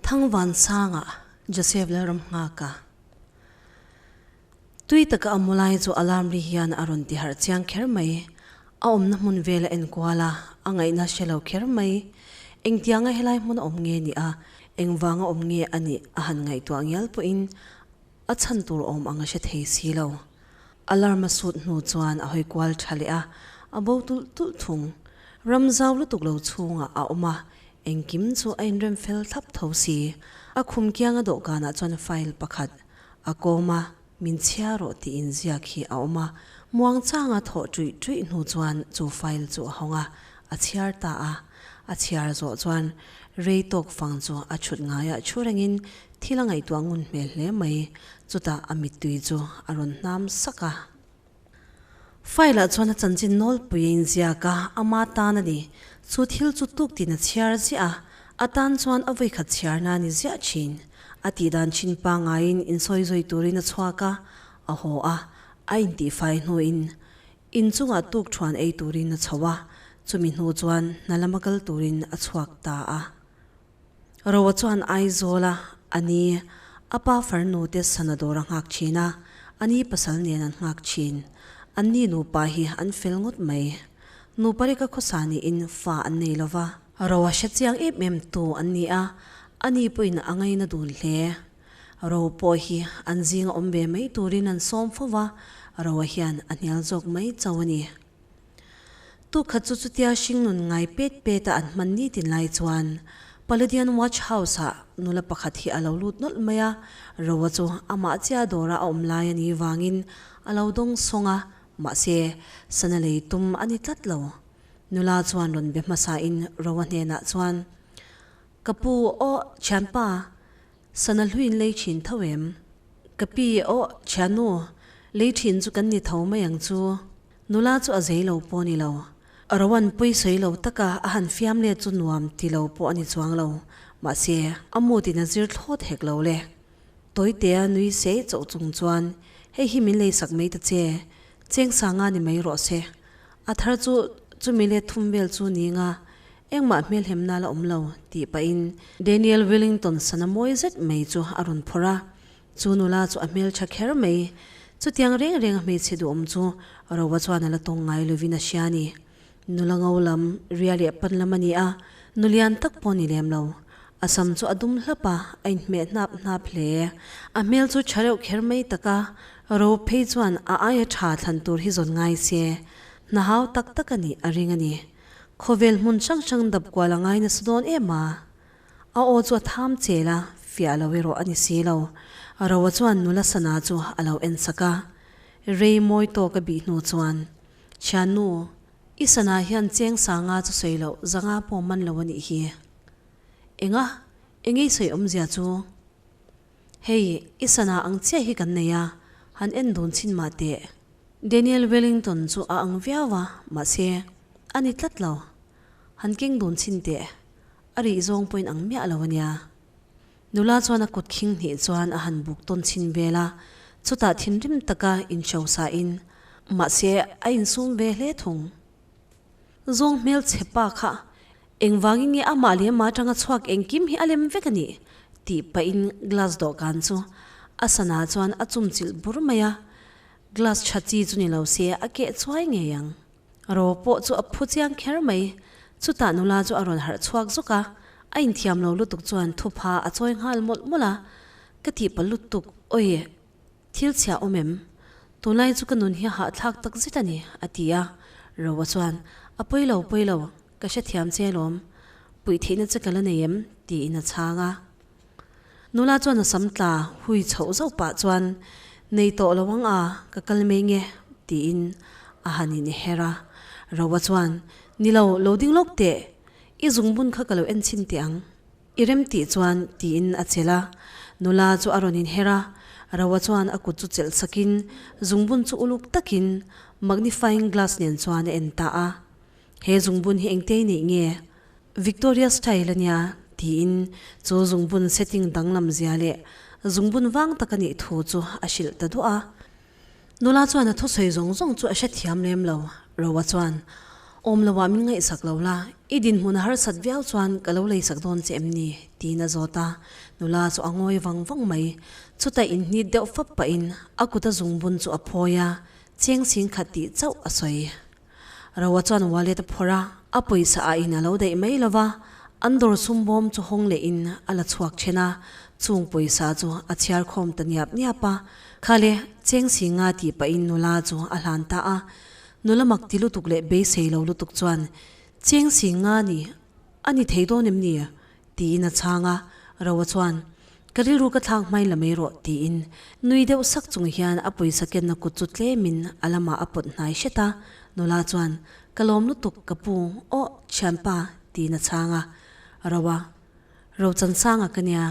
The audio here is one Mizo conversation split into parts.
Thangvansanga Joseph Lalramnghaka tui taka a mu lai chu alarm ri hian a rawn ti harh chiang kher mai. A awmna hmun vel a enkual a, a ngaihna hre lo kher mai. Engtianga helai hmun a awm nge ni a, engvanga awm nge a nih a han ngaihtuah ngial pawhin a chhan tur awm ang a hre thei si lo. Alarm a sut hnu chuan a hawi kual tha leh a, a bo tulh tulh thung. Ram zau lutuk lo chhungah a awm a, engkim chu a inrem fel thlap tho si. A khum kianga dawhkanah chuan file pakhat a kawm a, min chhia rawh tih inziak hi a awm a. Muangchanga thawh ṭuih ṭuih hnu chuan chu file chu a hawng a, a chhiar ta a. A chhiar zawh chuan rei tawk fang chu a chhut ngaiah thu rengin Thil a ngaihtuah ngun hmel hle mai, chutah a mittui chu a rawn hnam sak a. File ah chuan a chanchin nawlpui a inziak a, ama tan a ni. Chu thil chu tuk tin a chhiar ziah a, a tan chuan a vawikhat chhiarna a ni ziah thin. A tihdan thin pangaiin insawi zui turin a chhuak a, a haw a, a intihfai hnuin inchungah tuk thuan ei turin a chho a, chumi hnu chuan hna lama kal turin a chhuak ta a. Roa chuan Aizawla a ni, a pa farnu te sana dawr a nghak thin a, a ni pasal nen an nghak thin. An ni nupa hi an fel ngawt mai. Nupa reka khawsa niin fa an nei lo va. Roa hre chiang em em tu an ni a, a ni pawhin a ngaina dun hle. Ro pawh hi an zinga awm ve mai turin an sawm fo va, Roa hian a hnial zawk mai chauh a ni. Tukhat chu chutia hringnun ngai pet pet a an hman ni tin lai chuan Palladian Watch House ah nula pakhat hi a lo lut nawlh mai a, Roa chu amah chiah dawra a awm lai a nih vangin a lo dawng sawng a, mahse sana lei tum a ni tlat lo. Nula chuan rawn be hmasa in Roa hnenah chuan, Ka pu, aw, thianpa, sana hluin lei thin tho em? Ka pi, aw, thiannu, lei thin chu kan ni tho mai ang chu. Nula chu a zei lo pawh a ni lo. Rowan pui sawi lo taka a han fiam let chu nuam ti lo pawh a ni chuang lo. Mahse, a mood in a zir thlawt hek lo le. Tawitea nui sei chauh chung chuan, Hei hi min leisak mai ta che, cheng sanga ni mai rawh se. A thar chu chumi let thum vel chu ni nga, engmah hmelhemna la awm lo, tih pahin Daniel Wellington sana mawi zet mai chu a rawn phawrh a. Chu nula chu a hmeltha kher mai. Chutiang reng reng a hmeichhe duhawm chu Roa chuan a la tawng ngai lovin a hria a ni. Nula ngo lam, ria leh pan lam a ni a, nu lian tak pawh a ni lem lo. A sam chu a dum hlap a, a inhmeh hnap hnap hle. A hmel chu tha reuh kher mai tak a, Ro phei chuan a aia tha thlan tur hi zawn ngai se, hna hau tak tak a nih a ring a ni. Khawvel hmun hrang hrang dap kual a ngai nasa dawn em a. A aw chu a tham chel a, fiah lo erawh a ni si lo. Roa chuan nula sana chu a lo en sak a. Rei mawi tawk a bih hnu chuan, Thiannu, i sana hian cheng sanga chu sawi loh zanga pawh man lo a nih hi. Enga? Engei sawi awmzia chu? Hei, i sana ang chiah hi kan nei a, han en dun chhin mah teh. Daniel Wellington chu a ang viau a, mahse, a ni tlat lo. Han keng dun chhin teh. A rih zawng pawhin ang miah lo a nia. Nula chuan a kut khing hnih chuan a han buk tawn chhin vel a, chutah thinrim taka inhrosa in, mahse a insum ve hle thung. Zawng hmel chhe pa kha engvangin nge amah leh amah atanga chhuak engkim hi a lem vek a nih? tih pahin glass dawhkan chu a sana chuan a chum chilh bur mai a, glass tha chi chu ni lo se a keh chuai ngei ang. Ro pawh chu a phu chiang kher mai. Chutah nula chu a rawn harh chhuak zuk a, a inthiam lo lutuk chuan thupha a chawi nghal mawlh mawlh a, Ka tihpa lutuk, awi, thil chhia awm em? Tunlai chu ka nun hi a hahthlak tak zet a ni, a ti a. Roa chuan, A pawi lo, pawi lo, ka hrethiam che alawm. Puih theihna che ka la nei em? tiin a chhang a. Nula chuan a sam tla hui chhoh zauh pah chuan, Nei tawh lo ang a, ka kal mai nge, tiin a han in her a. Roa chuan, Ni lo, lo ding lawk teh, i zungbun kha ka lo en chhin teh ang. I rem tih chuan, tiin a chelh a. Nula chu a rawn in her a, Roa chuan a kut chu chelh sakin zungbun chu uluk takin magnifying glass nen chuan a en ta a. He zungbun hi engtei neih nge? Victoria style a nia, tiin chu zungbun setting danglam zia leh zungbun vang tak a nih thu chu a hrilh ta duah a. Nula chuan a thusawi zawng zawng chu a hrethiam lem lo, Roa chuan. Awm lo ah min ngaihsak lo la, i dinhmun a harsat viau chuan ka lo leisak dawn che em ni? tiin a zawt a, nula chu a ngawi vang vang mai. Chutah inhnit deuh fap pahin a kut a zungbun chu a phawi a, cheng chhing khat tih chauh a sawi. Roa chuan wallet a phawrh a, a pawisa ah in a lo daih mai lo va, an dawr sum bawm chu hawng leh in a la chhuak then a, chung pawisa chu a chhiar khawm ta niap niap a, Khale, cheng si nga tih pah in nula chu a hlan ta a, nula mak ti lutuk leh beisei lo lutuk chuan, Cheng si nga ni, a ni thei dawn em ni? Tiin a chhang a, Roa chuan, Ka rilru ka thlak hmain la mai rawh, tiin nui deuh sak chung hian a pawisa kenna kut chu tlemin a lamah a pawt hnai hret a, nula chuan, Ka lawm lutuk, ka pu, aw, thianpa, tiin a chhang a, Roa, Rochansanga ka nia.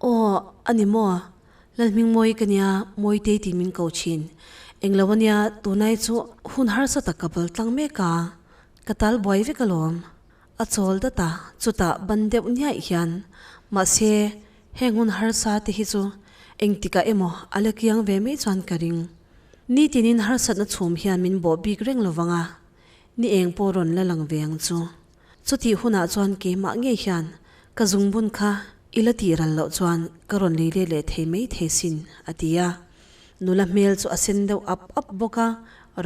Aw, a ni maw? Lalhmingmawi ka nia, Mawitei tih min ko thin. Englo a nia, tunai chu hun harsa tak ka bal tlang mek a, ka tal buai vek alawm. A chawl dat a, chutah ban deuh niaih hian, Mahse, heng hun harsa te hi chu engtikah emaw a la kiang ve mai chuan ka ring. Nitinin harsatna chhum hian min bawh bik reng lo vang a, ni eng pawh rawn la lang ve ang chu. Chutih hunah chuan keimah ngei hian ka zungbun kha i la tih ral loh chuan ka rawn lei let leh thei mai thei sin, a ti a. Nula hmel chu a sen deuh ap ap bawk a,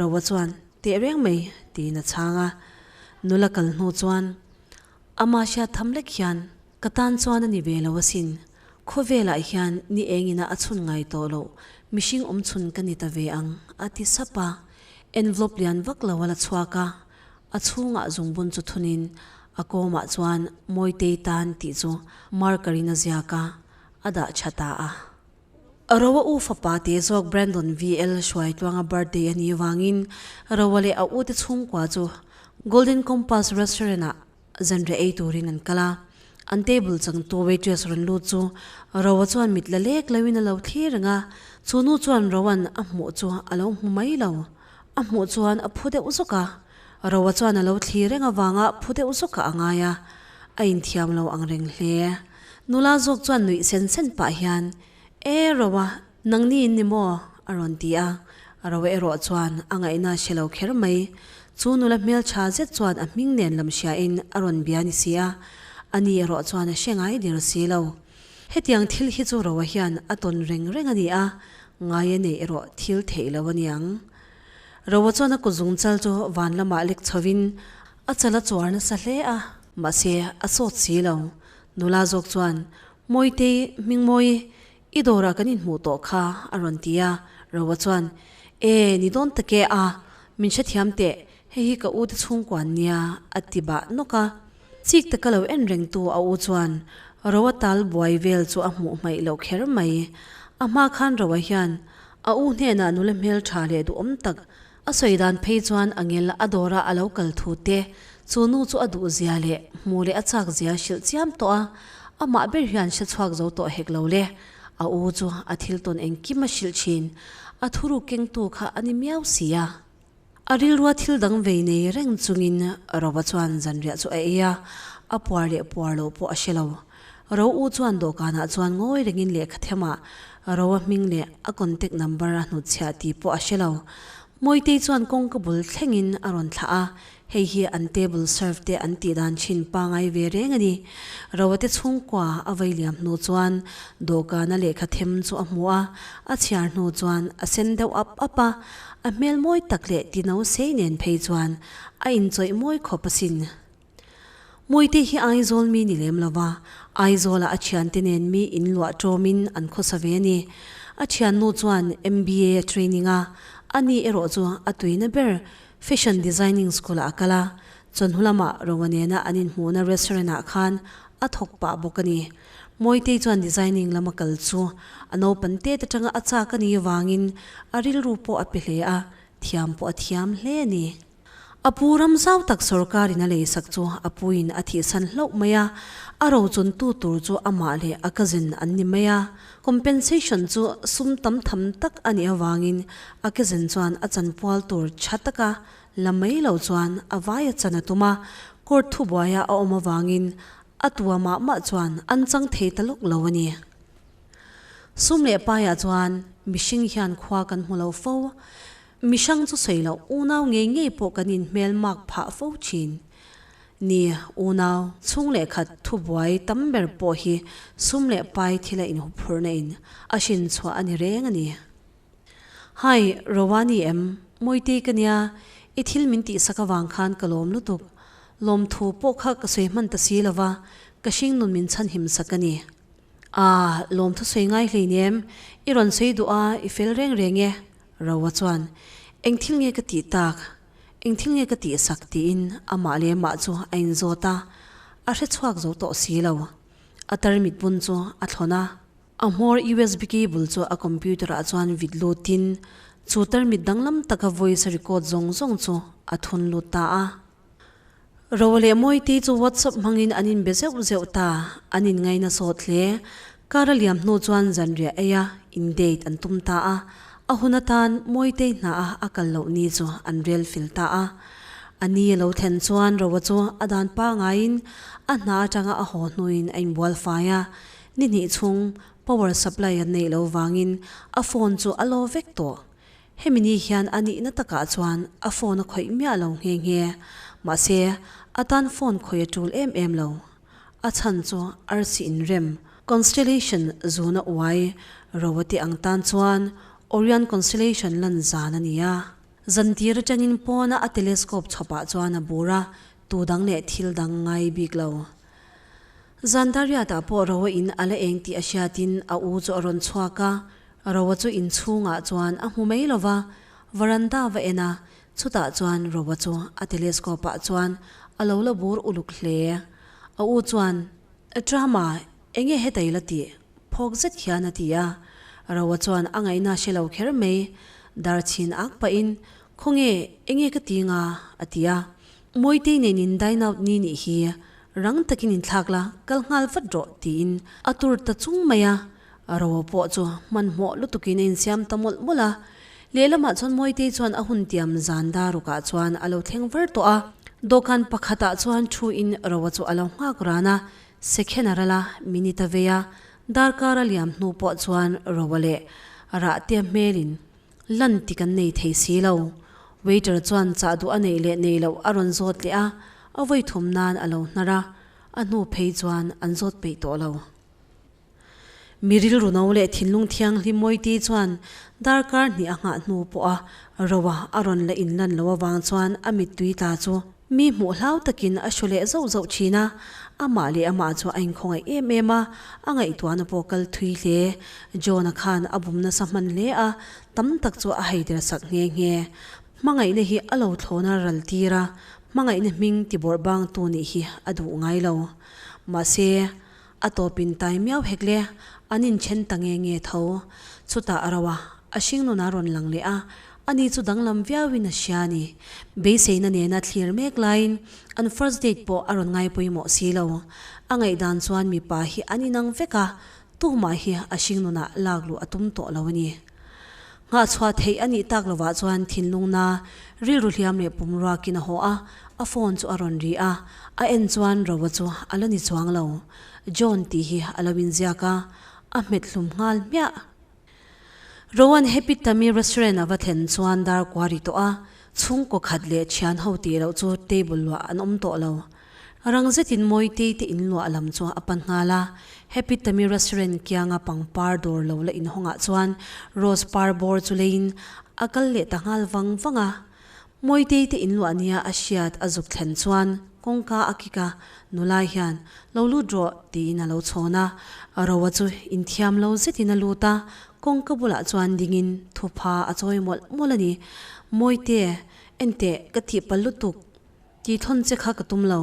Roa chuan, Teh reng mai, tiin a chhang a. Nula kal hnu chuan, Ama hriat tham lek hian ka tan chuan a ni ve lo asin. Khawvelah hian ni engina a chhun ngai tawh loh, mihring awm chhun ka ni ta ve ang, a ti sap a. Envelope lian vak lo a la chhuak a, A chhungah zungbun chu thunin a kawmah chuan Mawitei tan tih chu marker in a ziak a, a dah tha ta a. Roa u fapa te zawk Brandon VL Hruaitluanga birthday a nih vangin Roa leh a ute chhungkua chu Golden Compass Restaurant ah zanriah ei turin an kal a. An table changtu waitress rawn lut chu Roa chuan mit la lek loin a lo thlir reng a, chu nu chuan Roa'n a hmuh chu a lo hmu mai lo. A hmuh chuan a phu deuh zawk a, Roa chuan a lo thlir reng avanga phu deuh zawkah a ngai a, a inthiam lo ang reng hle. Nula zawk chuan nuih sen sen pah hian, E Roa, nangni in ni maw? a rawn ti a, Roa erawh chuan a ngaihna hre lo kher mai. Chu nula hmeltha zet chuan a hming nen lam hriain a rawn bia ni si a, ani erawh chuan a hre ngai der si lo. Hetiang thil hi chu Roa hian a tawn reng reng a ni a, ngai a neih erawh thil theih lo a niang. Roa chuan a kut zung chal chu van lamah lek chhovin a chal a chuar nasa hle a, mahse a sawt si lo. Nula zawk chuan, Mawitei, Hmingmawi, i dawrah kan inhmuh tawh kha, a rawn ti a. Roa chuan, E, ni dawn tak e a, min hrethiam teh, hei hi ka ute chhungkua an nia, a ti bah nawk a. Chik taka lo en rengtu a u chuan Roa tal buai vel chu a hmuh hmaih loh kher mai. A hma khan Roa hian a u hnenah nula hmel tha leh duhawm tak a sawi dan phei chuan a ngel a dawra a lo kal thu te chu nu chu a duh zia leh hmuh leh a chak zia hrilh chiam tawh a, amah ber hian hre chhuak zo tawh hek lo le. A u chu a thil tawn engkim a hrilh thin. A thuruk kengtu kha a ni miau si a. A rilrua thil dang vei nei reng chungin Rova chuan zanriah chu a ei a, a puar leh puar loh pawh a hre lo. Ro u chuan dawhkanah chuan ngawi rengin lehkha themah Roa hming leh a contact number a hnutchhiah tih pawh a hre lo. Mawitei chuan kawngka bul thlengin a rawn thlah a, hei hi an table serve te an tih dan thin pangai ve reng a ni. Roa te chhungkua a vei liam hnu chuan dawhkana lehkha them chu a hmu a, a chhiar hnu chuan a sen deuh ap ap a, A hmel mawi tak leh tino sei nen phei chuan a inchawih mawi khawp asin. Mawite hi Aizawl mi ni lem lova, Aizawla a thiante nen mi inluah tawmin an khawsa ve a ni. A thiannu chuan MBA a training a, ani erawh chu a tuina ber Fashion Designing School-ah a kal a, chawhnu lamah Roa nena an inhmuhna restaurant-ah khan a thawk pah bawk a ni. Mawitei chuan designing lama kal chu a naupan tet atanga a chak a nih avangin a rilru pawh a pe hle a, thiam pawh a thiam hle a ni. A pu ram zau tak sorkarin a leisak chu a puiin a thihsan hlauh mai a, a rochuntu tur chu amah leh a cousin an ni mai a. Compensation chu sum tam tham tak a nih avangin a cousin chuan a chanpual tur tha taka la mai lo chuan a vai a chan a tum a, court thubuaia a awm avangin A tua mah mah chuan an chang thei ta lawk lo a ni. Sum leh paiah chuan mihring hian khua kan hmu lo fo. Mi hrang chu sawi loh unau ngei ngei pawh kan inhmel mak phah fo thin. Ni, unau, chhung leh khat thubuai tam ber pawh hi sum leh pai thila inhuphurhna in a hrin chhuah a ni reng a ni. Hi, Rawani em? Mawitei ka nia, i thil min tihsak avang khan ka lawm lutuk. Lawmthu pawh kha ka sawi hman ta si lova, ka hringnun min chhanhim sak a ni. Aah, lawmthu sawi ngai hleinem, i rawn sawi duh a, i fel reng reng e, Roa chuan, Eng thil nge ka tih tak? Eng thil nge ka tihsak? tiin amah leh amah chu a inzawt a, a hrechhuak zo tawh si lo. A tarmit bun chu a thlawn a. A hmawr USB cable chu a computer ah chuan vit lutin chu tarmit danglam taka voice record zawng zawng chu a thun lut ta a. Roa leh Mawitei chu WhatsApp hmangin an inbe zeuh zeuh ta, an inngaina sawt hle. Kar a liam hnu chuan zanriah eia in date an tum ta a, a hun atan Mawitei hna a a kal loh ni chu an rel fel ta a. A ni a lo thlen chuan Roa chu a dan pangaiin a hna atanga a haw hnuin a inbual fai a, Ni hnih chhung power supply an neih loh vangin a phone chu a lo vek tawh. Hemi ni hian a nihna takah chuan a phone a khawih miah lo nghe nghe. Mahse, a tan phone khawih a tul em em lo. A chhan chu arsi inrem, constellation, zuna uai ro a tih ang tan chuan Orion constellation lan zan a ni a. Zantir atangin pawna a telescope chhawpah chuan a bur a, tu dang leh thil dang ngai bik lo. Zandariatah pawh Roa in a la eng tih a hriatin a u chu a rawn chhuak a, Roa chu inchhungah chuan a hmu mai lova, veranda va en a, chutah chuan Roa chu a telescope ah chuan a lo la bur uluk hle. A u chuan, Drama, enge heta i la tih? Phawk zet hian a ti a. Roa chuan a ngaihna hre lo kher mai, dar chhin ak pahin, Khawnge, enge ka ti nga? a ti a. Mawitei nen in dine out ni nih hi rang takin in thlak la, kal nghal vat rawh tiin a tur ta chung mai a, Roa pawh chu hmanhmawh lutukin a insiam ta mawlh mawlh a. Lehlamah chuan Mawitei chuan a hun tiam zan darukah chuan a lo thleng var tawh a, dawhkan pakhatah chuan thu in Roa chu a lo nghak ran a, Sekhen a ral a, minute a vei a, darkar a liam hnu pawh chuan Roa leh Rahtea hmelin Lan ti kan nei thei si lo. Waiter chuan chah duh a neih leh nei loh a rawn zawt leh a, a vawi thum nan a lo hnar a, a hnu phei chuan an zawt peih tawh lo. Mi rilru no leh thinlung thianghlim Mawiti chuan darkar hnih a nghah hnu pawh a ro a, a rawn la inlan lo avang chuan a mittui tla chu Mi hmuh hlau takin a hru leh zauh zauh thin a, amah leh amah chu a inkhawngaih em em a, a ngaihtuahna pawh kal thui hle. John-a khan a bum nasa hman hle a, tam tak chu a haider sak nghe nghe. Hmangaihna hi a lo thlawna ral tir a, hmangaihna hming ti bawrh bangtu nih hi a duh ngai lo. Mahse, a tawpin tai miau hek le, an inthen ta nge nge tho. Chutah a ro a, a hringnun a rawn lang leh a, ani chu danglam viauin a hria a ni. Beiseina nena thlir mek laiin an first date pawh a rawn ngai pawimawh si lo. A ngaihdan chuan mipa hi an inang vek a, tumah hi a hringnunah lak luh a tum tawh lo a ni. Nghahchhuah theih a nih tak lovah chuan thinlungna rilru hliam leh pum ruakin a haw a, a phone chu a rawn ri a, a en chuan Roa chu a la ni chuang lo. John tih hi a lo inziak a, a hmet hlum nghal hmiah. Roan Happy Tummy Restaurant a va thlen chuan dar kua ri tawh a, chhungkaw khat leh thian ho tih loh chu table luah an awm tawh lo. Rang zetin Mawitei te in luah lam chu a pan nghal a, Happy Tummy Restaurant kianga pangpar dawr lo la inhawngah chuan rose par bawr chu leiin a kal leh ta nghal vang vang a. Mawitei te in luah nia a hriat a zuk thlen chuan kawngka a kik a, nulai hian, Lo lut rawh, tiin a lo chhawn a. Roa chu inthiam lo zetin a lut a, kawngka bulah chuan dingin thupha a chawi mawlh mawlh a ni. Mawite, enteh, ka tihpalh lutuk. Tih thawn che kha ka tum lo,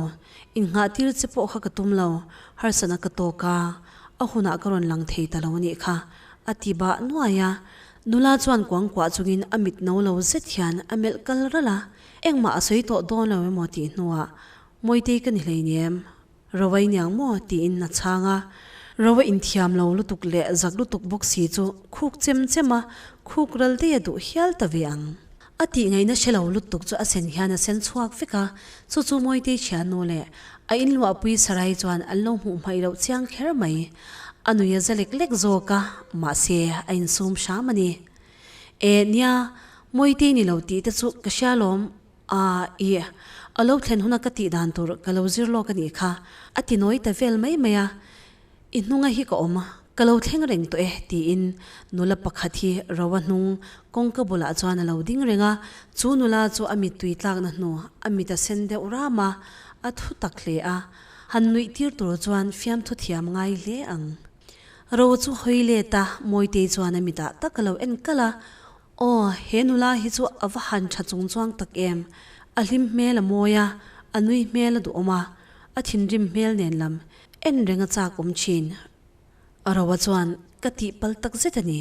innghah tir che pawh kha ka tum lo, harsatna ka tawk a, a hunah ka rawn lang thei ta lo a nih kha, a ti bah nuai a. Nula chuan kuangkuah chungin a mit no lo zet hian a melh kal ralh a, engmah a sawi tawh dawn lo emaw tih hnuah, Mawitei ka ni hleinem, Rawai niang maw? tiin a chhang a. Rawa inthiam lo lutuk leh zak lutuk bawk si chu khuk chem chem a, khuk ral daih a duh hial ta ve ang. A tih ngaihna hre lo lutuk chu a sen hian a sen chhuak vek a, chu chu Mawitei thiannu leh a inluahpui Sarai chuan an lo hmuh hmaih loh chiang kher mai. A nui a za lek lek zawk a, mahse a insum hram a ni. E nia, Mawitei ni lo tih te chu ka hria lawm a, ih, a lo thlen huna ka tih dan tur ka lo zir lawk a nih kha, a ti nawi ta vel mai mai a. I hnunga hi ka awm, ka lo thleng reng tawh e, tiin nula pakhat hi Roa hnung kawngka bulah chuan a lo ding reng a, chu nula chu a mittui tlakna hnu a mit a sen deuh ram a, a thu tak hle a, han nuih tir tur chuan fiamthu thiam ngai hle ang. Roa chu hawi let a, Mawitei chuan a mitah tak a lo en kalh a, Aw, he nula hi chu a va han tha chung chuang tak em! A hlim hmel a mawi a, a nui hmel a duhawm a, a thinrim hmel nen lam en reng a chak awm thin. A roa chuan ka tih pal tak zet a ni.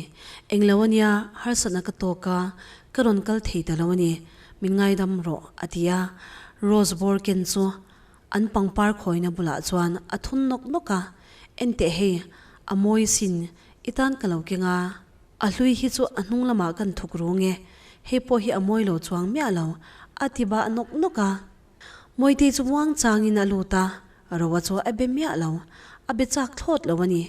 Englo a nia, harsatna ka tawk a, ka rawn kal thei ta lo a ni. Min ngaidam rawh, a ti a. Rose Borken chu an pangpar khawina bulah chuan a thun nawk nawk a, Enteh hei, a mawi sin, i tan ka lo keng a. A hlui hi chu a hnung lamah kan thuk rung e, hei pawh hi a mawi lo chuang miah lo, a ti bah nawk nawk a. Mawitei chu muang changin a lut a, Roa chu a be miah lo, a be chak thlawt lo a ni.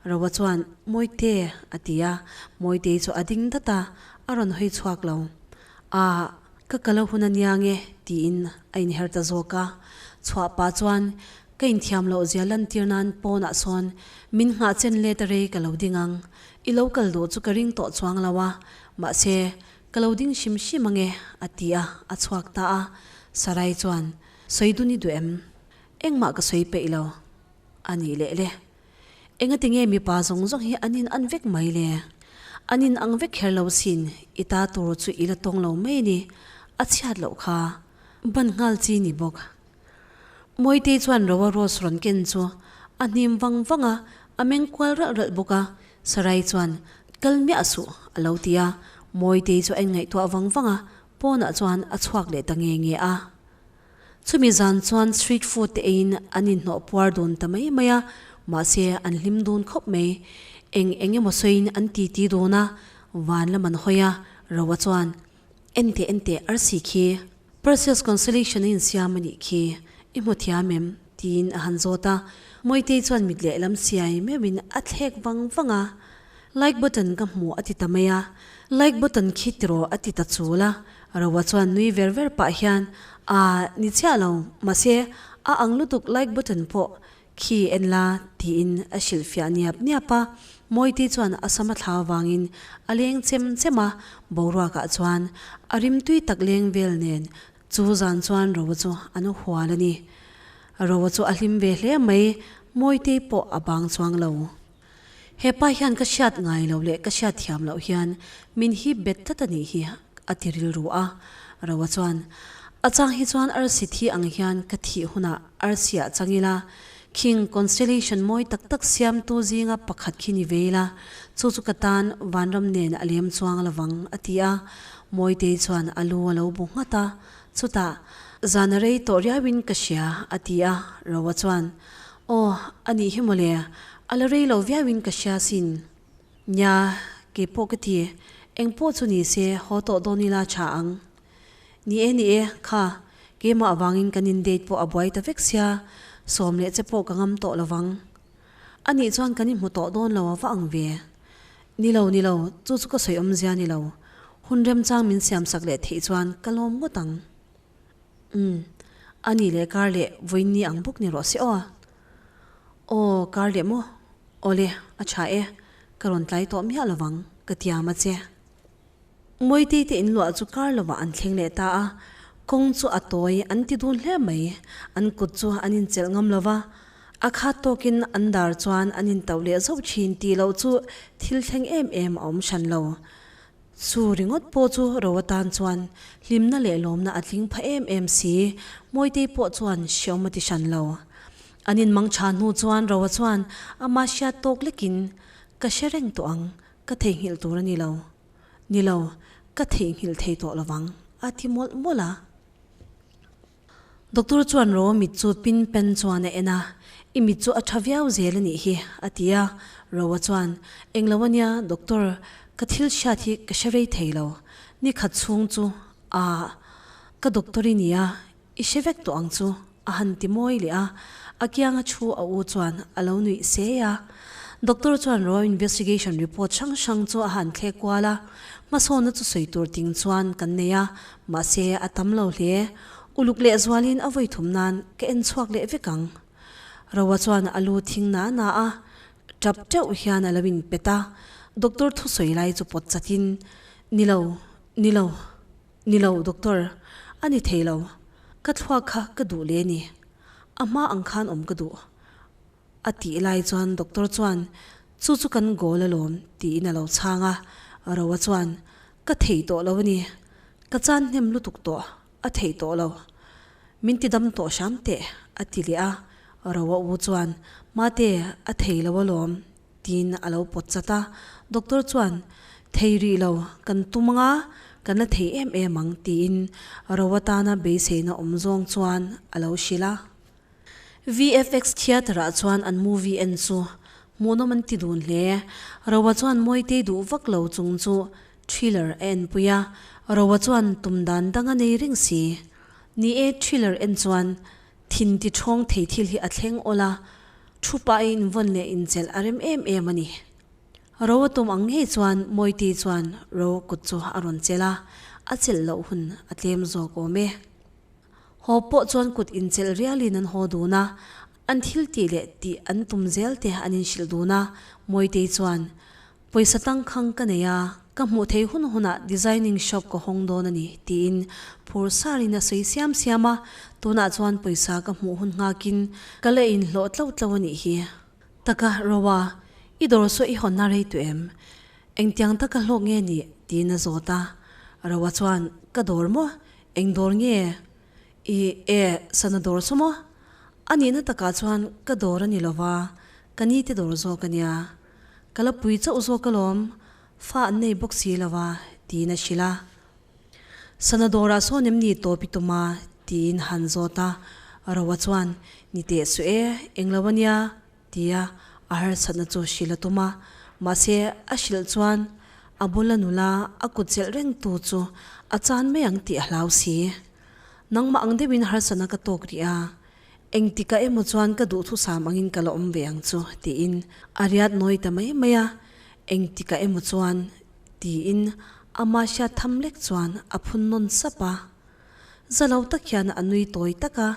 Roa chuan, Mawite, a ti a, Mawitei chu a ding dat a, a rawn hawi chhuak lo. Aah, ka kal a hun a nia nge, tiin a inher ta zawk a. Chhuah pah chuan, Ka inthiam loh zia lantir nan pawnah sawn min nghah chen let a rei ka lo ding ang. I lo kal duh chu ka ring tawh chuang lo a, mahse, ka lo ding hrim hrim ange, a ti a, a chhuak ta a. Sarai chuan, Sawi dun i duh em? Engmah ka sawi peih lo. A nih leh le. Engati nge mipa zawng zawng hi an in an vek mai le? An in ang vek kher lo sin, i ta tur chu i la tawng lo mai a ni, a chhiat loh kha. Ban nghal chi ni bawk. Mawitei chuan Roa Rose rawn ken chu a hnim vang vang a, a meng kual ralh ralh bawk a. Sarai chuan, Kal miah suh, a lo ti a. Mawitei chu a inngaihtuah vang vang a, pawnah chuan a chhuak leh ta nge nge a. Chumi zan chuan street food te eiin an inhnawh puar dun ta mai mai a, mahse an hlim dun khawp mai. Eng eng emaw sawiin an titi dun a, van lam an hawi a, Roa chuan, Enteh enteh arsi khi Perseus constellation a insiam a nih khi, i hmu thiam em? tiin a han zawt a, Mawitei chuan mit lehlam siai meuhin a thlek vang vang a, Like button ka hmu a ti ta mai a, Like button khi tiraw a ti ta chul a, Roa chuan nui ver ver pah hian, Aa, ni chiah lo, mahse a ang lutuk like button pawh Khi en la, tiin a hrilhfiah niap niap a. Mawiti chuan a sam a thla avangin a leng chem chem a, boruakah chuan a rimtui tak leng vel nen chu zan chuan Roa chu an hual a ni. Roa chu a hlim ve hle mai, Mawitei pawh a bang chuang lo. He pa hian ka hriat ngai lo leh ka hriat thiam loh hian min hip bet tlat a nih hi a ti rilru a. Roa chuan, A chang hi chuan arsi thi ang hian ka thih hunah arsi ah chang ila, khing constellation mawi tak tak siamtu zinga pakhat khi ni ve ila, chu chu ka tan vanram nen a lem chuang lovang a ti a. Mawitei chuan a lu a lo bu nghat a, chutah, Zan a rei tawh riauin ka hria a ti a. Roa chuan, Aw, a nih hi mawle, a la rei lo viauin ka hria sin. Nia, kei pawh ka ti, eng pawh chu ni se haw tawh dawn ila tha ang. Ni e, ni e, kha, keimah avangin kan in date pawh a buai ta vek sia, sawm leh che pawh ka ngam tawh lo vang. A nih chuan kan inhmu tawh dawn lo a va ang ve. Ni lo, ni lo, chu chu ka sawi awmzia ni lo. Hun remchang min siamsak leh theih chuan ka lawm ngawt ang. Umm, a nih leh kar leh vawiin ni ang bawk ni rawh se aw. Aw, kar leh maw? Awle, a tha e, ka rawn tlai tawh miah lovang, ka tiam a che. Mawitei te inluah chu kar lovah an thleng leh ta a, kawng chu a tawi an ti dun hle mai, an kut chu an inchelh ngam lo va, a khat tawkin an dar chuan an intauh leh zauh thin tih loh chu thil thleng em em a awm hran lo. Chu ringawt pawh chu ro atan chuan hlimna leh lawmna a tling pha em em si, Mawitei pawh chuan hreawm a ti hran lo. An inmang tha hnu chuan Roa chuan ama hriat tawk lekin, Ka hre reng tawh ang, ka theihnghilh tur a ni lo. Ni lo, ka theihnghilh thei tawh lovang, a ti mawlh mawlh a. Doctor chuan Roa mit chu pin pen chuan a en a, I mit chu a tha viau zel a nih hi, a ti a. Roa chuan, Englo a nia, doctor, ka thil hriat hi ka hre rei thei lo. Ni khat chhung chu, ah, ka doctor i nia, i hre vek tawh ang chu, a han ti mawi leh a. A kianga thu a u chuan a lo nuih se a. Doctor chuan raw investigation report hrang hrang chu a han thlek kual a, hmasawnna chu sawi tur ting chuan kan nei a, mahse a tam lo hle. Uluk leh zualin a vawi thum nan ka en chhuak leh vek ang. Roa chuan a lu thing na na a, tap teuh hian a lo in pet a, doctor thusawi lai chu pawt chatin, Ni lo, ni lo, ni lo doctor, a ni thei lo, ka thluak kha ka duh leh a ni, a hma ang khan awm ka duh. A tih lai chuan doctor chuan, Chu chu kan goal alawm, tiin a lo chhang a. Roa chuan, Ka thei tawh lo a ni. Ka chan hnem lutuk tawh, a thei tawh lo. Min ti dam tawh hram teh, a ti leh a. Roa u chuan, Mate, a thei lo alawm, tiin a lo pawt chat a. Doctor chuan, Thei rih lo, kan tum anga, kan la thei em em ang, tiin Roa tana beiseina awm zawng chuan a lo hrilh a. VFX Theatre ah chuan an movie en chu hmuhnawm an ti dun hle. Roa chuan Mawitei duh vak lo chung chu thriller a enpui a, Roa chuan tum dan dang a nei reng si. Ni e, thriller en chuan thin ti ṭhawng thei thil hi a thleng awl a, thu pah a invawn leh inchelh a rem em em a ni. Roa tum ang ngei chuan Mawitei chuan Roa kut chu a rawn chelh a, a chelh loh hun a tlem zawk awm e. Haw pawh chuan kut inchelh rialin an haw dun a, an thil tih leh tih an tum zel te an inhrilh dun a, Mawitei chuan, Pawisa tangkhang ka nei a, ka hmuh thei hun hunah designing shop ka hawng dawn a ni, tiin phur sarin a sawi siam siam a, tunah chuan pawisa ka hmuh hun nghakin ka la inhlawh tlo tlo a nih hi. Taka Roa, i dawr saw i hawnna rei tu em? Engtiang taka hlawk nge nih? tiin a zawt a, Roa chuan, Ka dawr maw? Eng dawr nge? I e, sana dawr chu maw? A nihna takah chuan ka dawr a ni lo va, ka ni te dawr zawk a nia. Ka la pui chauh zawk alawm, fa an nei bawk si lo va, tiin a hrilh a. Sana dawrah sawn em ni tawp i tum a? tiin han zawt a. Roa chuan, Ni teh suh e, eng lo a nia, tia a harsatna chu hrilh a tum a, mahse a hrilh chuan a bula nula a kut chelh reng tu chu a chan mai ang tih a hlau si. Nangmah ang deuhin harsatna ka tawk rih a, engtikah emaw chuan ka duhthusam angin ka la awm ve ang chu tiin a riat nawi ta mai mai a, engtikah emaw chuan tiin ama hriat tham lek chuan a phun nawn sap a. Za lo tak hian a nui tawi tak a,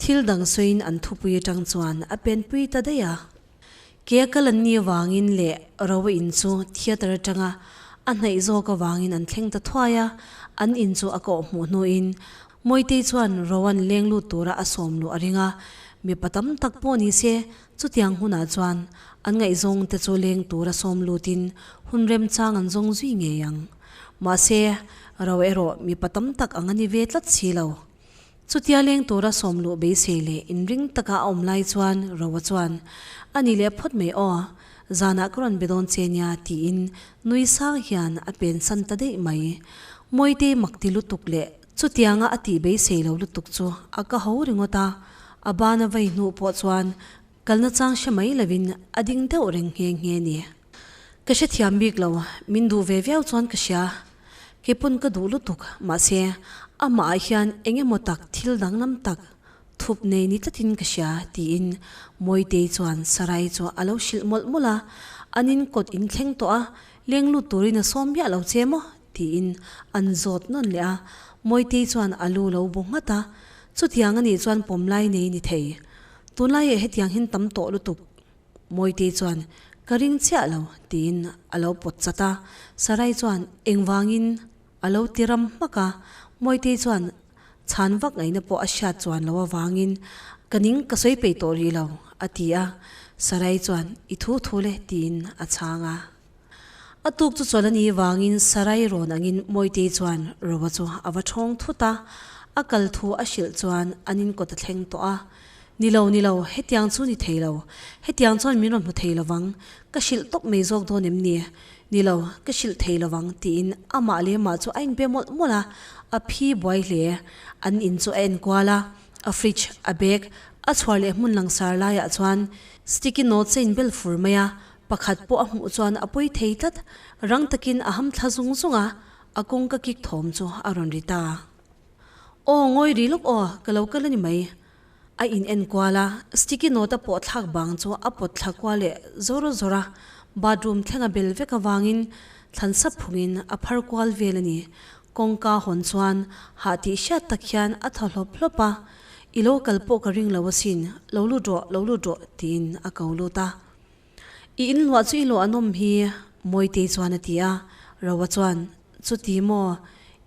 Thil dang sawiin an thupui atang chuan a penpui ta daih a. Ke a kal an nih avangin leh Roa in chu theatre atanga a hnaih zawk avangin an thleng ta thuai a, an in chu a kawh hmuh hnuin Mawitei chuan Roa'n leng lut tura a sawm luh a ring a, mipa tam tak pawh ni se chutiang hunah chuan an ngaihzawng te chu leng tura sawm lutin hun remchang an zawng zui ngei ang. Mahse, Roa erawh mipa tam tak ang a ni ve tlat si lo. Chutia leng tura sawm luh beisei leh inring taka a awm lai chuan Roa chuan, A ni leh phawt mai aw, zanah ka rawn be dawn che nia tiin nui sang hian a pensan ta daih mai. Mawitei mak ti lutuk leh chutianga a tih beisei lo lutuk chu a ka ho ringawt a, a bana vei hnuh pawh chuan kalna chang hre mai lovin a ding deuh reng nghe nghe ni. Ka hrethiam bik lo, min duh ve viau chuan ka hria. Kei pawn ka duh lutuk, mahse amah ah hian eng emaw tak thil danglam tak thup nei ni tlatin ka hria, tiin Mawitei chuan Sarai chu a lo hrilh mawlh mawlh a, an in kawt in thleng tawh a, leng lut turin a sawm miah lo che maw? tiin an zawt nawn leh a, Mawitei chuan a lu lo bu nghat a, chutiang anih chuan pawmlai nei ni thei, tunlaiah hetiang hin tam tawh lutuk. Mawitei chuan, Ka ring chiah lo, tiin a lo pawt chat a. Sarai chuan, Engvangin? a lo ti ram hmak a. Mawitei chuan chhan vak ngaihna pawh a hriat chuan lo avangin, Ka ning ka sawi peih tawh rih lo, a ti a. Sarai chuan, I thu thu le, tiin a chhang a. A tuk chu chawlh a nih vangin Sarai rawn angin Mawitei chuan Roa chu a va ṭhawng thut a. A kal thu a hrilh chuan an inkawt a thleng tawh a. Ni lo, ni lo, hetiang chu ni thei lo. Hetiang chuan min rawn hmu thei lovang. Ka hrilh tawp mai zawk dawn em ni? Ni lo, ka hrilh thei lovang, tiin amah leh amah chu a inpe mawlh mawlh a, a phi buai hle. An in chu a enkual a, a fridge, a bag, a chhuar leh hmun langsar laiah chuan sticky notes a inbel fur mai a, pakhat pawh a hmuh chuan a pawi thei tlat. Rang takin a ham thla zung zung a, a kawngka kik thawm chu a rawn ri ta. Aw, ngawi ri lawk aw, ka lo kal a ni mai. A in en kual a, sticky note a pawh thlak bang chu a pawt thla kual leh zawr zawr a, bathroom thleng a bel vek avangin thlan sap phungin a phar kual vel a ni. Kawngka hawn chuan hah tih hriat tak hian a thaw hlawp hlawp a, I lo kal pawh ka ring lo asin, lo lut rawh, lo lut rawh tiin a ko lut a. I in luah chu i luah an awm hi Mawitei chuan a ti a, Roa chuan, Chuti maw,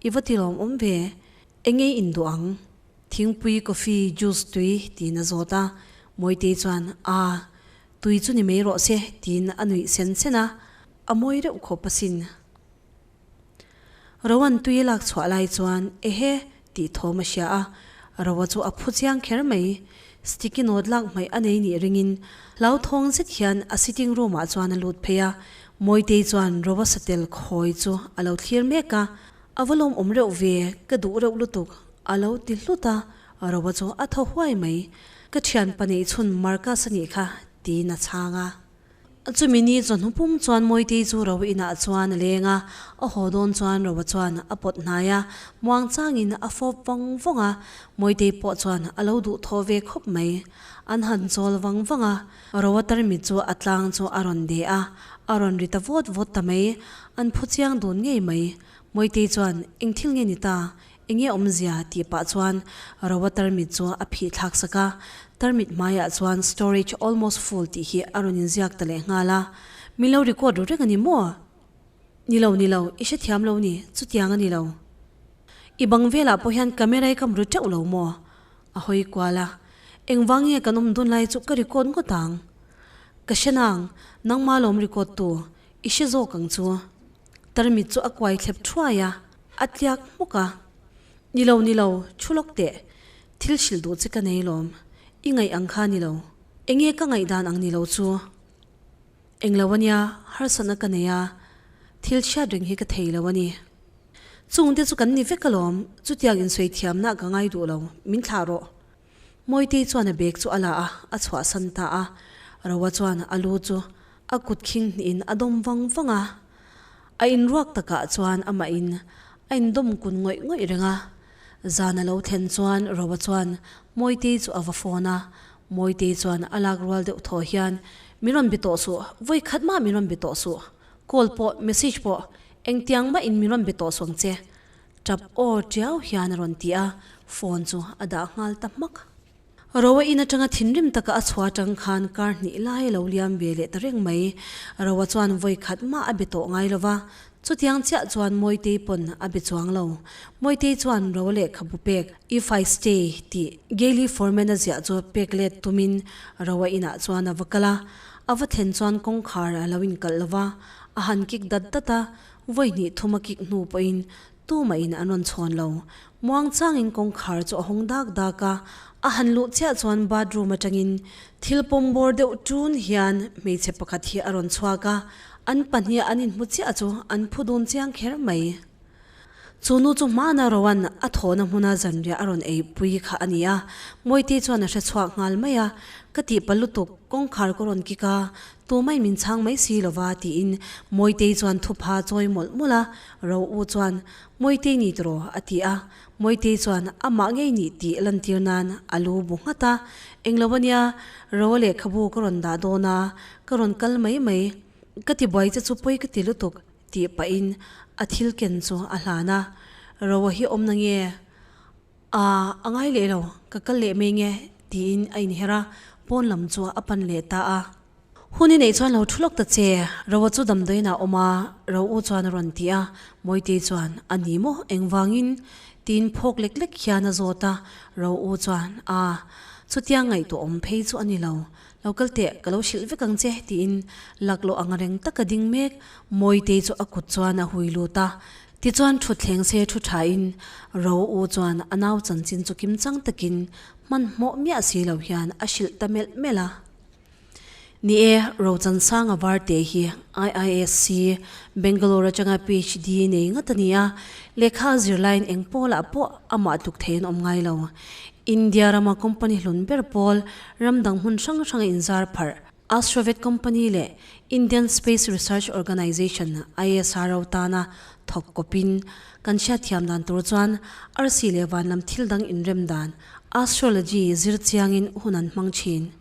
i va tilawm awm ve, eng nge i induh ang? Thingpui, coffee, juice, tui tiin a zawt a, Mawitei chuan, Aa, tui chu ni mai rawh se tiin a nuih sen sen a, a mawi reuh khawp asin. Rowan tui a lak chhuah lai chuan ehe tih thawm a hria a, Roa chu a phu chiang kher mai. Sticky note lak hmaih a nei nih ringin hlauthawng zet hian a sitting room ah chuan a lut phei a, Mawitei chuan Roa satel khawi chu a lo thlir mek a, A va lawmawm reuh ve, ka duh reuh lutuk a lo ti hlut a, Roa chu a thaw huai mai. Ka thian pahnih chhun Marcus a nih kha tiin a chhang a. Chumi ni chawhnu pum chuan Mawitei chu Ro inah chuan a leng a, a haw dawn chuan Roa chuan a pawt hnai a, muang changin a fawp vawng vawng a, Mawitei pawh chuan a lo duh thaw ve khawp mai. An han chawl vang vang a, Roa tarmit chu a tlang chu a rawn de a, a rawn ri ta vawt vawt ta mai, an phu chiang dun ngei mai. Mawitei chuan, Eng thil nge ni ta? Enge awmzia? tih pah chuan Roa tarmit chu a phih thlak sak a, tarmit hmaiah chuan storage almost full tih hi a rawn inziak ta leh nghal a. Min lo record ru reng a ni maw? Ni lo, ni lo, i hrethiam lo ni, chutiang a ni lo. I bang velah pawh hian camera i kam ru teuh lo maw? A hawi kual a. Engvang nge kan awm dun lai chu ka record ngawt ang? Ka hre nang, nangma lawm record tu, i hre zawk ang chu. Tarmit chu a kuai thlep thuai a, a tliak hmuk a. Ni lo, ni lo, thu lawk teh. Thil hrilh duh che ka nei lawm. I ngaih ang kha ni lo. Enge ka ngaihdan ang ni lo chu? Eng lo ania, harsatna ka nei a, thil chhiat reng hi ka thei lo a ni. Chungte chu kan ni vek alawm, chutiang insawi thiamna ka ngai duh lo, min thlah rawh. Mawitei chuan a bag chu a la a, a chhuahsan ta a. Roa chuan a lu chu a kut khing hnihin a dawm vang vang a. A inruak takah chuan amahin a indawm kun ngawih ngawih reng a. Zan a lo thlen chuan Roa chuan Mawitei chu a va phone a. Mawitei chuan a lak rual deuh thaw hian, Min rawn be tawh suh, vawi khat mah min rawn be tawh suh. Call pawh, message pawh, engtiang mah in min rawn be tawh suh ang che. Tap aw tiau hian a rawn ti a, phone chu a dah nghal ta hmak. Roa in atanga thinrim taka a chhuah atang khan kar hnih lai a lo liam ve leh ta reng mai. Roa chuan vawi khat mah a be tawh ngai lo va, chutiang chiah chuan Mawitei pawn a be chuang lo. Mawitei chuan Roa lehkhabu pek, If I Stay tih Gaily Forman a ziah chu pek let tumin Roa inah chuan a va kal a, a va thlen chuan kawngkhar a lo inkalh lo va, a han kik dat dat a, Vawi hnih thum a kik hnu pawhin tumahin an rawn chhawn lo. Muang changin kawngkhar chu a hawng dak dak a, a han luh chiah chuan bathroom atangin thil pawm bawr deuh ṭun hian hmeichhe pakhat hi a rawn chhuak a, an pahnih an inhmu chiah chu an phu dun chiang kher mai. Chu nu chu hmana Rowan a thawhna hmuna zanriah a rawn ei pui kha a ni a, Mawitei chuan a hre chhuak nghal mai a, Ka tihpalh lutuk, kawngkhar ka rawn kik a, Tumai min chhang mai si lova tiin Mawitei chuan thupha chawi mawlh mawlh a, Ro u chuan, Mawitei ni tiraw? a ti a, Mawitei chuan amah ngei nih tih lantir nan a lu bu nghat a, Englo ania, Roa lehkhabu ka rawn dah dawn a, ka rawn kal mai mai, ka ti buai che chu pawi ka ti lutuk tih pahin a thil ken chu a hlan a, Roa hi awm na nge? A, a ngai leh lo, ka kal leh mai nge, tiin a inher a, pawn lam chu a pan leh ta a. Hun i neih chuan lo thu lawk ta che, Roa chu damdawiin ah awm a, Ro u chuan a rawn ti a, Mawitei chuan, A ni maw, engvangin? tiin phawk lek lek hian a zawt a, Ro u chuan, A, chutia ngaihtuah awm phei chu a ni lo, lo kal teh, ka lo hrilh vek ang che, tiin laklawh ang reng taka ding mek Mawitei chu a kut chuan a hui lut a, Tichuan thutthleng se thu thain Ro u chuan a nau chanchin chu kimchang takin hmanhmawh miah si lo hian a hrilh ta melh melh a. Ni e, Ro Chansanga Varte hi IISc, Bangalore atanga PhD nei ngat a ni a, lehkha a zirlaiin eng pawlah pawh amah tluk thei an awm ngai lo. India rama company hlun ber pawl ram dang hmun hrang hranga inzar pharh Astrovet Company leh Indian Space Research Organisation, ISRO, tana thawk kawpin kan hriatthiam dan tur chuan arsi leh van lam thil dang inrem dan Astrology zir chiangin hun an hmang thin.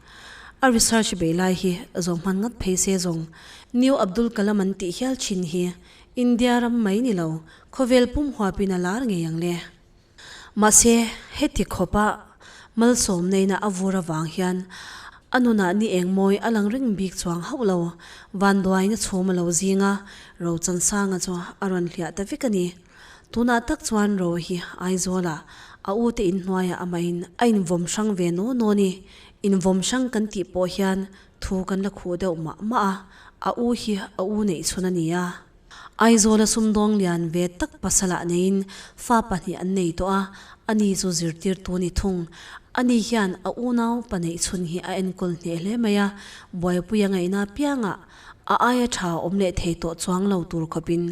A research bei lai hi zawng hman ngat phei se zawng New Abdul Kalam an tih hial thin hi India ram mai ni lo, khawvel pum huapin a lar ngei ang le. Mahse, heti khawpa malsawm neihna a vur avang hian a nunah ni eng mawi a lang reng bik chuang hauh lo, vanduaina chhum a lo zing a, Rochansanga chu a rawn hliah ta vek a ni. Tunah tak chuan Ro hi Aizawlah a u te inhnuaiah amahin a invawm hrang ve naw naw ni. Invawm hrang kan tih pawh hian thu kan la khuh deuh mah mah a, a u hi a u neih chhun a ni a. Aizawla sumdawng lian ve tak pasalah neiin fa pahnih an nei tawh a, ani chu zirtirtu ni thung. Ani hian a unau pa neih chhun hi a enkawl hneh hle mai a, buaipui a ngaihna apiangah A aia tha awm leh thei tawh chuang lo tur khawpin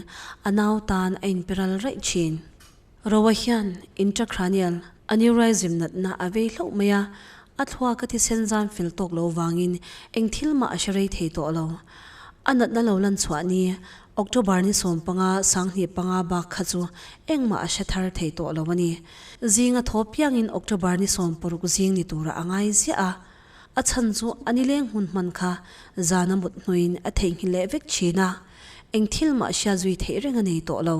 a nau tan a inperal raih thin. Roa hian intracranial aneurysm natna a vei hlauh mai a, a thluak a thisen zam fel tawk lo vangin eng thil mah a hre rei thei tawh lo. A natna lo lan chhuah ni October ni 15 25 bak kha chu engmah a hre thar thei tawh lo a ni. Zinga thaw piangin October ni 60 zing ni turah a ngai ziah a. A chhan chu a nileng hmun hman kha zan a mut hnuin a theihnghilh leh vek thin a, eng thil mah hria zui theih reng a nei tawh lo.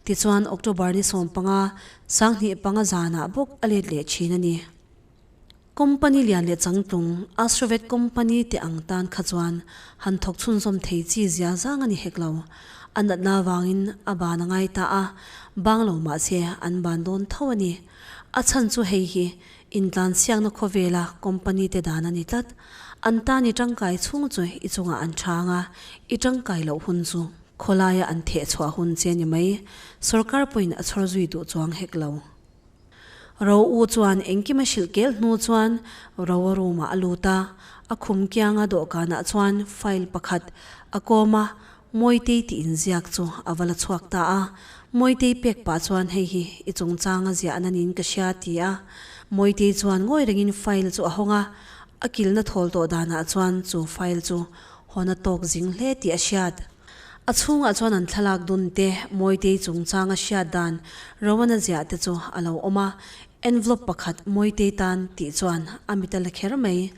Tichuan October ni 15, 2005 zanah bawk a let leh thin a ni. Company lian leh changtlung Astrovet Company te ang tan kha chuan han thawk chhunzawm thei chi zia zang a ni hek lo. A natna avangin a ban a ngai ta a, bang lo mahse an ban dawn tho a ni. A chhan chu hei hi Intlansiakna khawvela company te dan a ni tlat. An tan i tangkai chhung chu i chungah an chhang a, i tangkai loh hun chu khawlaia an theh chhuah hun che ni mai. Sorkar pawhin a chhawr zui duh chuang hek lo. Ro U chuan engkim a hrilh kel hnu chuan Ro a room ah a lut a, a khum kianga dawhkanah chuan file pakhat a kawm a, Mawitei tih inziak chu a va la chhuak ta a. Mawitei pek pah chuan hei hi i chungchang a ziah na niin ka hria ti a. Mawitei chuan ngawi rengin file chu a hawng a, a kilna thawl tawh danah chuan chu file chu hawn a tawk zing hle tih a hriat. A chhungah chuan an thlalak dun te, Mawitei chungchang a hriat dan Rowan a ziah te chu a lo awm a. Envelope pakhat Mawitei tan tih chuan a mit a la kher mai.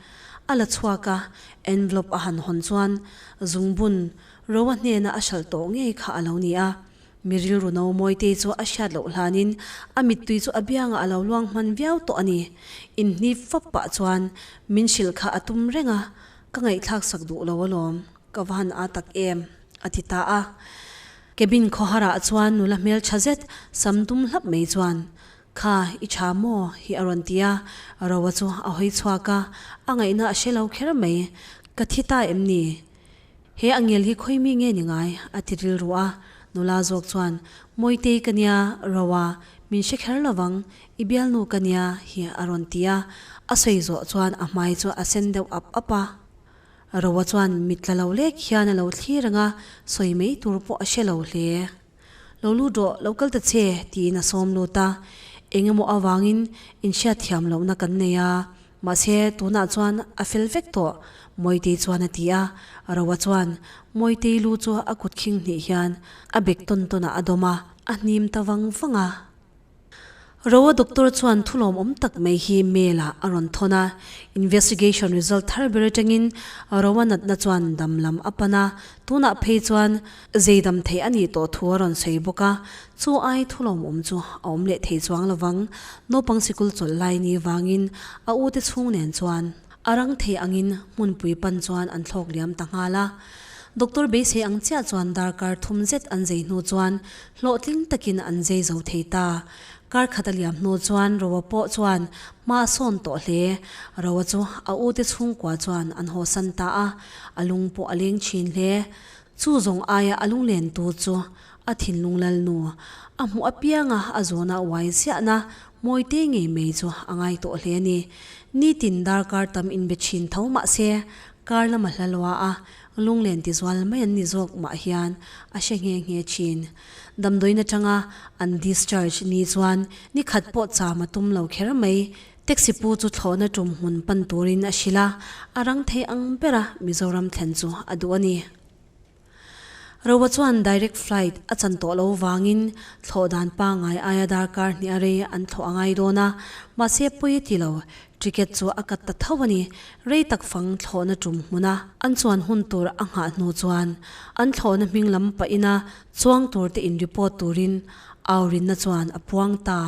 A la chhuak a, envelope a han hawn chuan zungbun Roa hnena a hralh tawh ngei kha a lo ni a. Mi rilru no Mawitei chu a hriat loh hlanin a mittui chu a biangah a lo luang hman viau tawh a ni. Inhnip fap pah chuan min hrilh kha a tum reng a, ka ngaihthlak sak duh lo alawm, ka va han aa tak em, a ti ta a. Cabin khawharah chuan nula hmeltha zet sam dum hlap mai chuan Kha, i tha maw? hi a rawn ti a, Roa chu a hawi chhuak a, a ngaihna a hre lo kher mai. Ka thi ta em ni? He angel hi khawi mi nge ni ngai? a ti rilru a, nula zawk chuan, Mawitei ka nia, Roa, min hre kher lovang, i bialnu ka nia, hi a rawn ti a, a sawi zawh chuan a hmai chu a sen deuh ap ap a. Roa chuan mit tla lo lek hian a lo thlir ang a, sawi mai tur pawh a hre lo hle. Lo lut rawh, lo kal ta che, tiin a sawm lut a. Eng emaw avangin inhriat thiam lohna kan nei a, mahse tunah chuan a fel vek tawh, Mawitei chuan a ti a. Roa chuan Mawitei lu chu a kut khing hnih hian a bek tawn tawnah a dawm a, a hnim ta vang vang a. Roa doctor chuan thu lawmawm tak mai hi mail ah a rawn thawn a, investigation result thar ber atangin Roa natna chuan dam lam a pan a, tunah phei chuan zei dam theih a nih tawh thu a rawn sawi bawk a, chu ai thu lawmawm chu a awm leh thei chuang lovang, naupang sikul chawlh lai ni vangin a ute chhung nen chuan a rang thei angin hmunpui pan chuan an thlawk liam ta nghal a. Doctor beisei ang chiah chuan darkar thum zet an zei hnu chuan Hlawhtling takin an zei zo thei ta. Kar khat a liam hnu chuan Roa pawh chuan hma a sawn tawh hle. Roa chu a ute chhungkua chuan an hawsan ta a, a lung pawh a leng thin hle. Chu zawng aia a lunglentu chu a thinlung lalnu a hmuh apianga a zawna uai ziahna Mawite ngei mai chu a ngai tawh hle a ni. Nitin darkar tam inbe thin tho mah se, kar lama hla lua a, Lunglen tizual mai an ni zawk mah hian a hre nghe nghe thin. Damdawiin atanga an discharge ni chuan ni khat pawh cham a tum lo kher mai. Taxi pu chu thlawhna tum hmun pan turin a hrilh a, a rang thei ang bera Mizoram thlen chu a duh a ni. Roa chuan direct flight a chan tawh lo vangin thlawh dan pangngai aia darkar hnih a rei an thlawh a ngai dawn a, mahse pawi a ti lo. Ticket chu a kat ta tho a ni. Rei tak fang thlawhna tum hmuna an chuan hun tur a nghah hnu chuan an thlawhna hming lam pahina chuang tur te in report turin aurinna chuan a puang ta.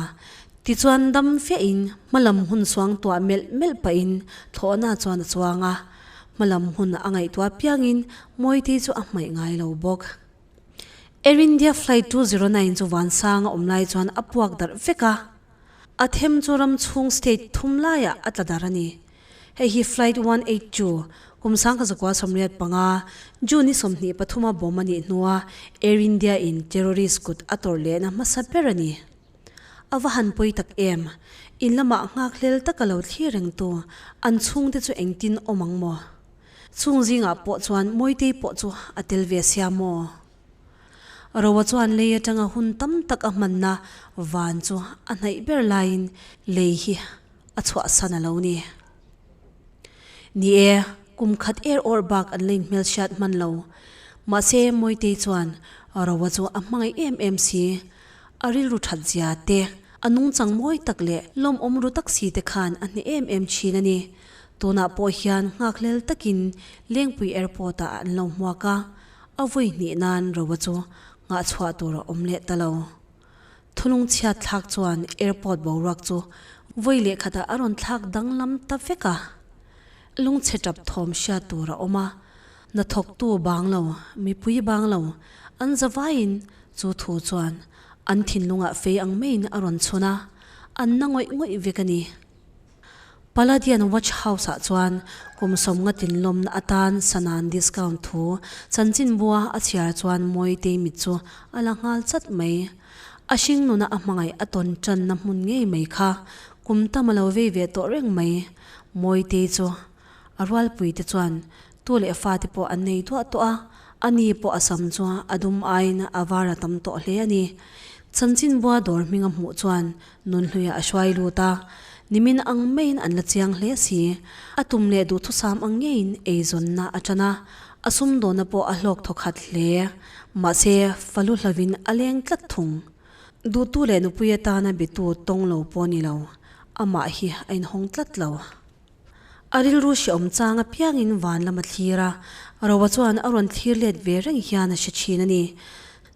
Tichuan dam fiahin hmalam hun suang tuah melh melh pahin thlawhna chuan a chuang a. Hmalam hun a ngaihtuah piangin Mawitei chu a hmaih ngai lo bawk. Air India Flight 209 chu vansanga awm lai chuan a puak darh vek a. A them chu ram chhung state thum laiah a tla darh a ni. Hei hi Flight 182, kum 1985, June ni 23 a bawm a nih hnua Air India in terrorist kut a tawrh lehna hmasa ber a ni. A va han pawi tak em? In lamah nghakhlel taka lo thlir reng tu an chhungte chu engtin awm ang maw? Chung zingah pawh chuan Mawitei pawh chu a tel ve sia maw? Roa chuan lei atanga hun tam tak a hmanna van chu a hnaih ber laiin lei hi a chhuahsan a lo ni. Ni e, kum khat er awrh bak an la inhmelhriat hman lo. Mahse, Mawitei chuan Roa chu a hmangaih em em si. A rilru that zia te, a nungchang mawi tak leh lawmawm ru tak si te khan a hneh em em thin a ni. Tunah pawh hian nghakhlel takin Lengpui Airport ah an lo hmuak a, a vawi hnih nan Roa chu nghah chhuah tur a awm leh ta lo. Thulung chhiat thlak chuan airport boruak chu vawi leh khatah a rawn thlak danglam ta vek a. Lungchhe tap thawm hriat tur a awm a, hnathawktu bang lo, mipui bang lo, an zavaiin chu thu chuan an thinlungah fei ang maiin a rawn chhun a, an na ngawih ngawih vek a ni. Palladian Watch House-ah chuan kum sawmnga tinlawmna atan sanan discount thu chanchinbua a chhiar chuan Mawitei mit chu a la nghal chat mai. A hring nuna a hmangaih a tawn tanna hmun ngei mai kha kum tam a lo vei ve tawh reng mai. Mawitei chu a rualpuite chuan tu leh fate pawh an nei duah tawh a, ani pawh a sam chu a dum aiin a var a tam tawh hle a ni. Chanchinbua dawr hming a hmuh chuan Nunhluiah a hruai lut a, nimin ang maiin an la chiang hle si. A tum leh duhthusam ang ngeiin eizawnna a tan a, a sumdawnna pawh a hlawk thaw khat hle. Mahse, falu hlavin a leng tlat thung. Duhtu leh nupui atana bitu tawng lo pawh ni lo, amah hi a inhawng tlat lo. A rilru hreawm chang apiangin van lam a thlir a, Roa chuan a rawn thlir let ve reng hian a hre thin a ni.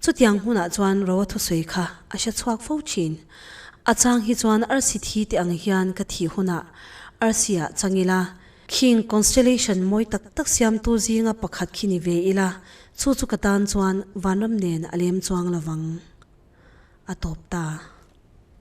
Chutiang hmunah chuan Roa thusawi kha a hre chhuak fo thin. A chang hi chuan arsi thi te ang hian ka thih hunah arsi-ah chang ila, khing constellation mawi tak tak siamtu zinga pakhat khi ni ve ila, chu chu ka tan chuan vanram nen a lem chuang lovang. A tawp ta.